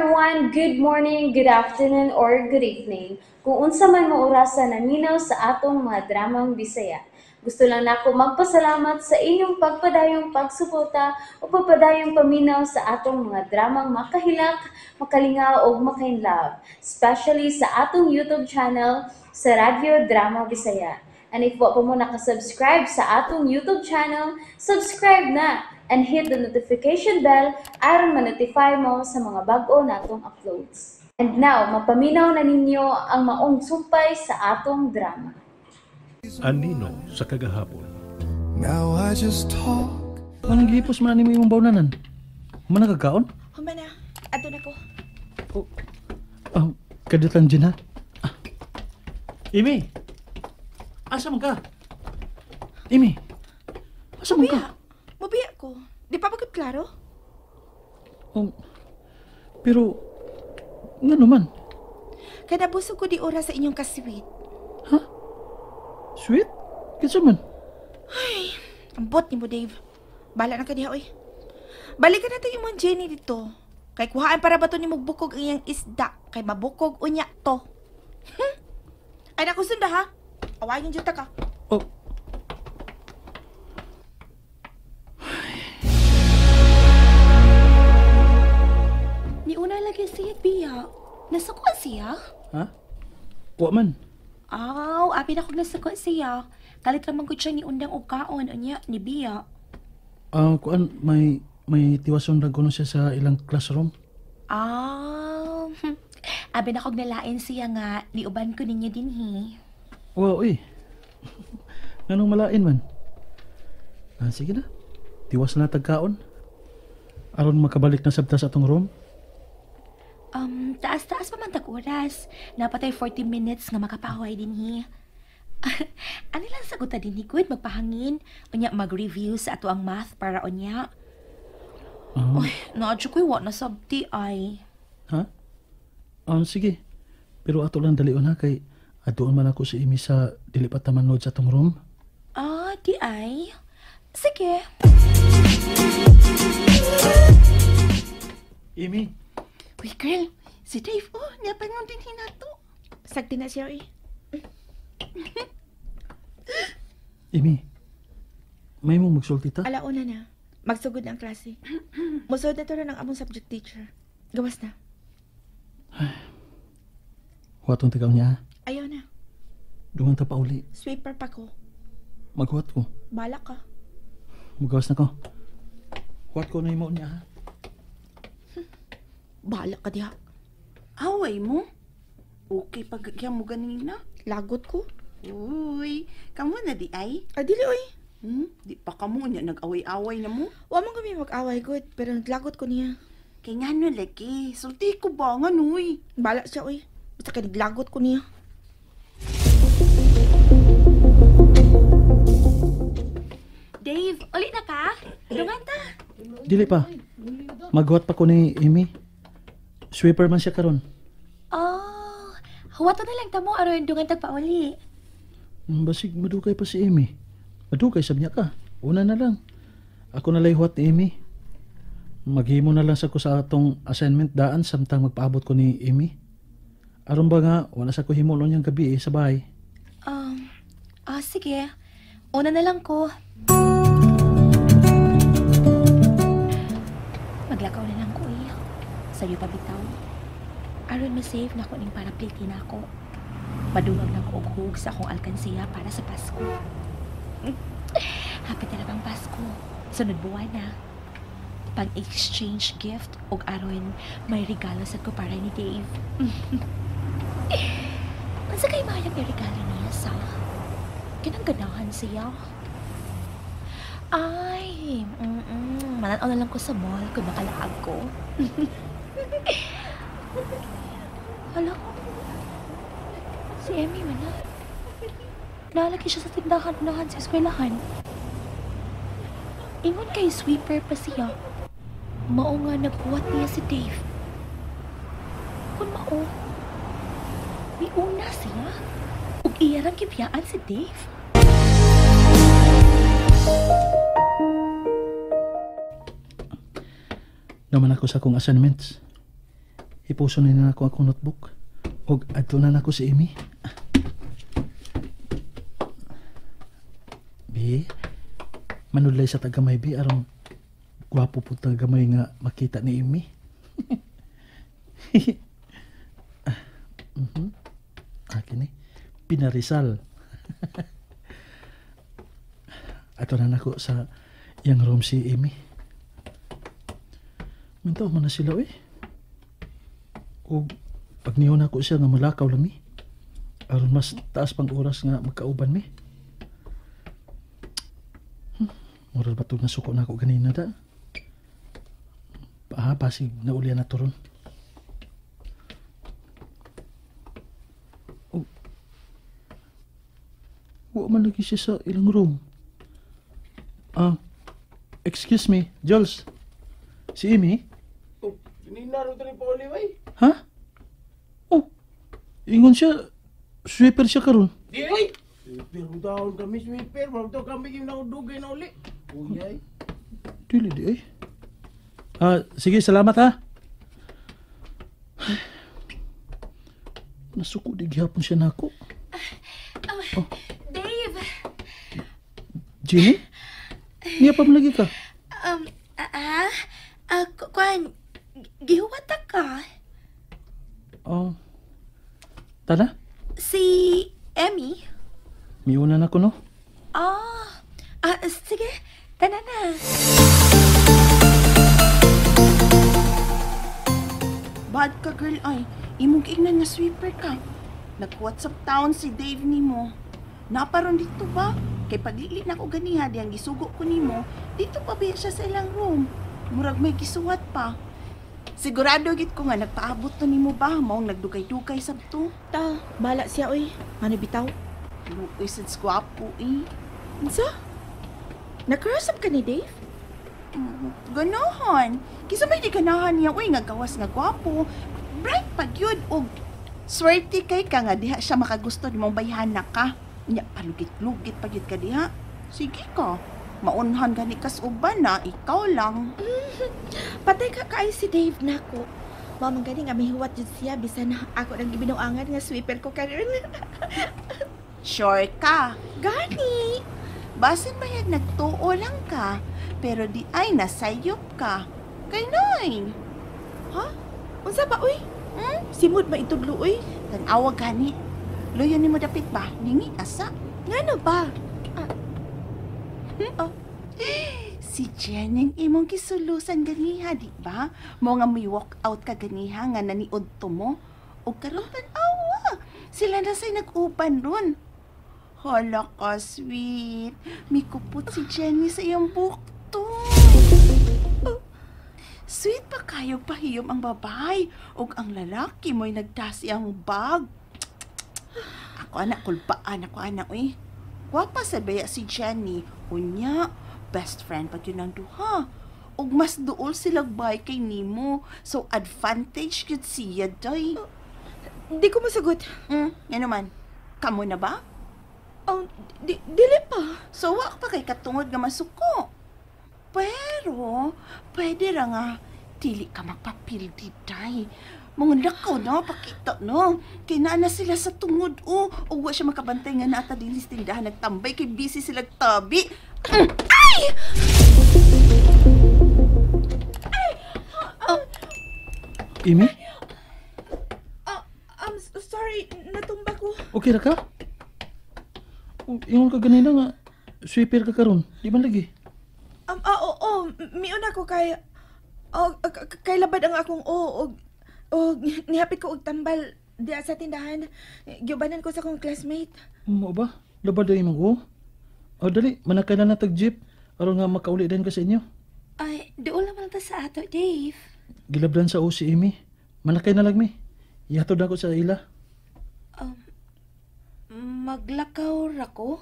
Everyone! Good morning, good afternoon, or good evening. Kung unsa man mo orasa naminaw sa atong mga dramang Bisaya. Gusto lang nako magpasalamat sa inyong pagpadayong pagsuporta o pagpadayong paminaw sa atong mga dramang makahilak, makalingaw o makainlove, especially sa atong YouTube channel sa Radyo Drama Bisaya. And if wa pa mo nakasubscribe sa atong YouTube channel, subscribe na and hit the notification bell aron ma-notify mo sa mga bag-o natong uploads. And now, mapaminaw na ninyo ang maong sumpay sa atong drama. Anino sa kagahapon. Now I just talk. Anong gihipos man nimo imong bawnanan? Human na kagkaon? Human na. Ato na ko. Oh, oh, kadiyot lang dyan ha. Ah. Amy! Asa man ka? Amy! Asa man ka? Mubiya ko. Di pa ba gud klaro? Pero, ngano man? Kaya nabusog ko di oras sa inyong kasweet. Ha? Sweet? Kinsa man? Ay, ambot nimo, Dave. Bala na ka diha, oy. Balikan natin imong Jenny dito. Kay kuhaan para ba to ni magbukog ang iyang isda? Kay mabukog unya to. Ay, naku, sunda ha. Awayin jud ta ka. Oh. Niuna lagi siya, Bia. Nasukuan siya? Ha? Wa man. Aw, abi na kong nasukuan siya. Kalit ramang ko siya ni undang og kaon, unya, ni Bia. Kuan, may tiwason lang kuno siya sa ilang classroom. Ah, abi na kong nalain siya nga, niuban ko ninyo dinhi. Wow, uy. Nganong malain man? Ah, sige na. Tiwas na tagkaon. Aron makabalik na sabta sa atong room. Taas-taas pa man tag oras. Napatay 40 minutes nga makapahuway dinhi. Ano lang saguta dinhi, good? Magpahangin. Unya, mag-review sa ato ang math para unya. Uy, naadyo ko'y wa na sabti ay. Ha? Sige. Pero ato lang dalion ha, kay adoon man ako si Amy sa dili pa ta manload sa atong room. Ah, di ay. Sige. Amy. Uy, girl. Si Dave, oh, niyapangon din hinato. Sagti na siya, eh. Amy, may mong magsulti ta? Alauna na. Magsugod na ang klase. Musod na to rin ang among subject teacher. Gawas na. Ay, huwatong tagaw niya, ha? Ayaw na. Dungan ta pauli. Sweeper pa ko. Maghuwat ko. Bala ka. Magawas na ko. Huwat ko na imo niya, ha? Bahala ka diha. Away mo? Okay pag mo ganina? Lagot ko. Uy, kamo na di ay? Ay, dili oy. Di pa kamo niya nag-away-away na mo? Wa man kami mag-away, good. Pero naglagot ko niya. Kay nga no, lagi. Sulti ko ba nga, uy? Bala siya, uy. Basta kay naglagot ko niya. Dave, uli na ka? Dungan ta. Dili pa. Maghuwat pa ko ni Amy. Sweeper man siya karon. Oh, huwato na lang tamo aron dungan tagpauli. Basig madugay pa si Amy. Madugay sab niya ka. Una na lang. Ako na lay huwat ni Amy. Maghimo na lang sa ko sa atong assignment daan samtang magpaabot ko ni Amy. Aron ba nga wala sa ko himo niyang gabi sa bahay. Sige. Una na lang ko. Maglakaw na lang ko eh. Sa'yo pa bitaw. Aron ma-save na ko ning para plate na ako. Madungag na ko og hug sa akong alkansiya para sa Pasko. Happy na lang ang Pasko. Sunod buwan na. Pang-exchange gift og aron may regalo sa ko para ni Dave. Unsa kay mahayag ni regalo niya sa? Kinang ganahan siya. Ay, mananaw na lang ko sa mall kung makalaag ko. Hala, si Emmy man na. Nalagi siya sa tindahan-unahan sa eskwelahan. Ingon kay sweeper pa siya. Mao nga naghuwat niya si Dave. Kung mao, miuna siya. Ug iya rang gibiyaan si Dave. Naman ako sa akong assignments. Ipuso na na ako akong notebook. Og adto na nako si Amy. Bi, manudlay sa tagamay bi aron gwapo po tagamay nga makita ni Amy. Akin eh. Pinarizal. Ato na nako sa iyang room si Amy. Mintaw man na sila eh. O pag niyo na ako siya nga malakaw lang mi. Aron mas taas pang oras nga magkauban mi. Moral ba ito nasuko na ako ganina da? Ah, basig na ulian na to ron. Oh. Wa man lagi siya sa ilang room. Ah, excuse me, Jules. Si Amy? Oh, ganina ro diri pa uli way. Ha? Oh, ingon siya, sweeper siya karon. Di ay. Sweeper daon kami sweeper, mao to kami gyud naudugay na uli. Uyay. Dili di ay. Ah, sige, salamat ha. Ay, nasuko di gihapon siya nako. Oh. Dave! Jenny? Niya pa man lagi ka? Kuan, gihuwat ka? Oh. Tana? Si Emmy? Miuna na ko, no? Ah, sige. Tana na. Bad ka, girl, ay. Imong giingnan nga sweeper ka. Nag-WhatsApp town si Dave nimo. Naparon dito ba? Kay paglili na ko ganiha, diyang gisugo ko nimo, dito pa biya siya sa ilang room. Murag may gisuwat pa. Sigurado gid ko nga nagpaabot to nimo ba? Maong nagdugay-dugay sabto. Ta, bala siya oy. Ano bitaw? Luoy sad gwapo eh. Unsa? Nakross up ka ni Dave? Ganahan. Kisa may di ganahan niya oy nga gawas nga gwapo. Bright pag yun og swerte kay ka nga diha siya makagusto nimong bayhana ka. Nya palugit-lugit pag yun ka diha. Sige ka. Maunhan gani kas uban na ikaw lang. Patay ka kay si Dave nako. Mao man gani nga mihuwat jud siya bisan ako nang gibinuangan nga sweeper ko karon. Sure ka. Gani. Basin bayag nagtuo lang ka, pero di ay nasayop ka. Kay noy. Ha? Unsa ba uy? Simod maitudlo uy. Tan-awa gani. Luyo nimo dapit ba? Ningi asa. Ngano ba? Oh. Si Jenny imong gisulusan ganiha, di ba? Mo nga may walk out ka ganiha nga naniud to mo. O karon tan-awa. Sila na say nag-uban ron. Hala ka, sweet. May kupot si Jenny sa iyong bukto. Oh. Sweet pa kayo pahiyom ang babay. Og ang lalaki mo'y nagdasi ang bag. Ako anak, kulbaan ako anak, uy. Gwapa sa baya si Jenny. Unya, best friend pag yun ang duha. Og mas duol sila bay kay nimo. So, advantage yun siya, day. Di ko masagot. Ano man? Kamo na ba? Oh, dili pa. So, wa pa kay katungod nga masuko. Pero, pwede ra nga, dili ka magpapildi, day. Mga lakaw na, pakita no. Kay naa na sila sa tungod, oh. O wa siya makabantay nga naata din sa tindahan nagtambay, kay busy sila tabi. Ay! Ay! Oh. Amy? Sorry, natumba ko. Okay ra ka? Ingon ka ganina nga, sweeper ka karon, di man lagi? Oo, miuna ko kay, kay labad ang akong o nihapit ko og tambal diya sa tindahan. Giubanan ko sa akong classmate. Mo ba? Labad ang imong o? O dali, manakay na natag jeep aron nga makauli din ka sa inyo. Ay, doon naman ta sa ato, Dave. Gilabdan sa o si Amy. Manakay na lang mi. Ihatod ako sa ila. Maglakaw ra ko?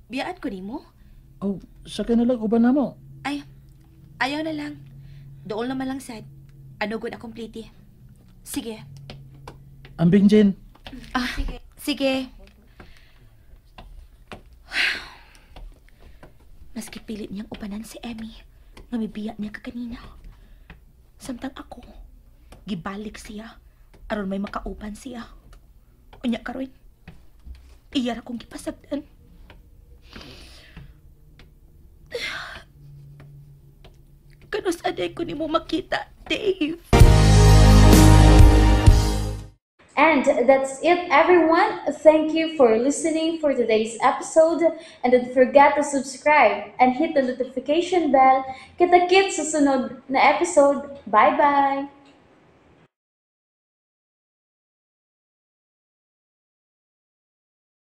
Biyaan ko nimo? Oh, sakay na lang uban na mo. Ay, ayaw na lang. Dool naman lang sad. Ano gud akong pliti. Sige. Ambing, Jen. Ah, sige. Sige. Maski pilit niyang upanan si Emmy, nga mibiya niya kakanina. Samtang ako, Gibalik siya aron may makauban siya. Unya karon, iya ra kong gipasagdan. Kanus-a diay ko nimo makita, Dave? And that's it, everyone. Thank you for listening for today's episode. And don't forget to subscribe and hit the notification bell. Kita-kits sa sunod na episode. Bye-bye!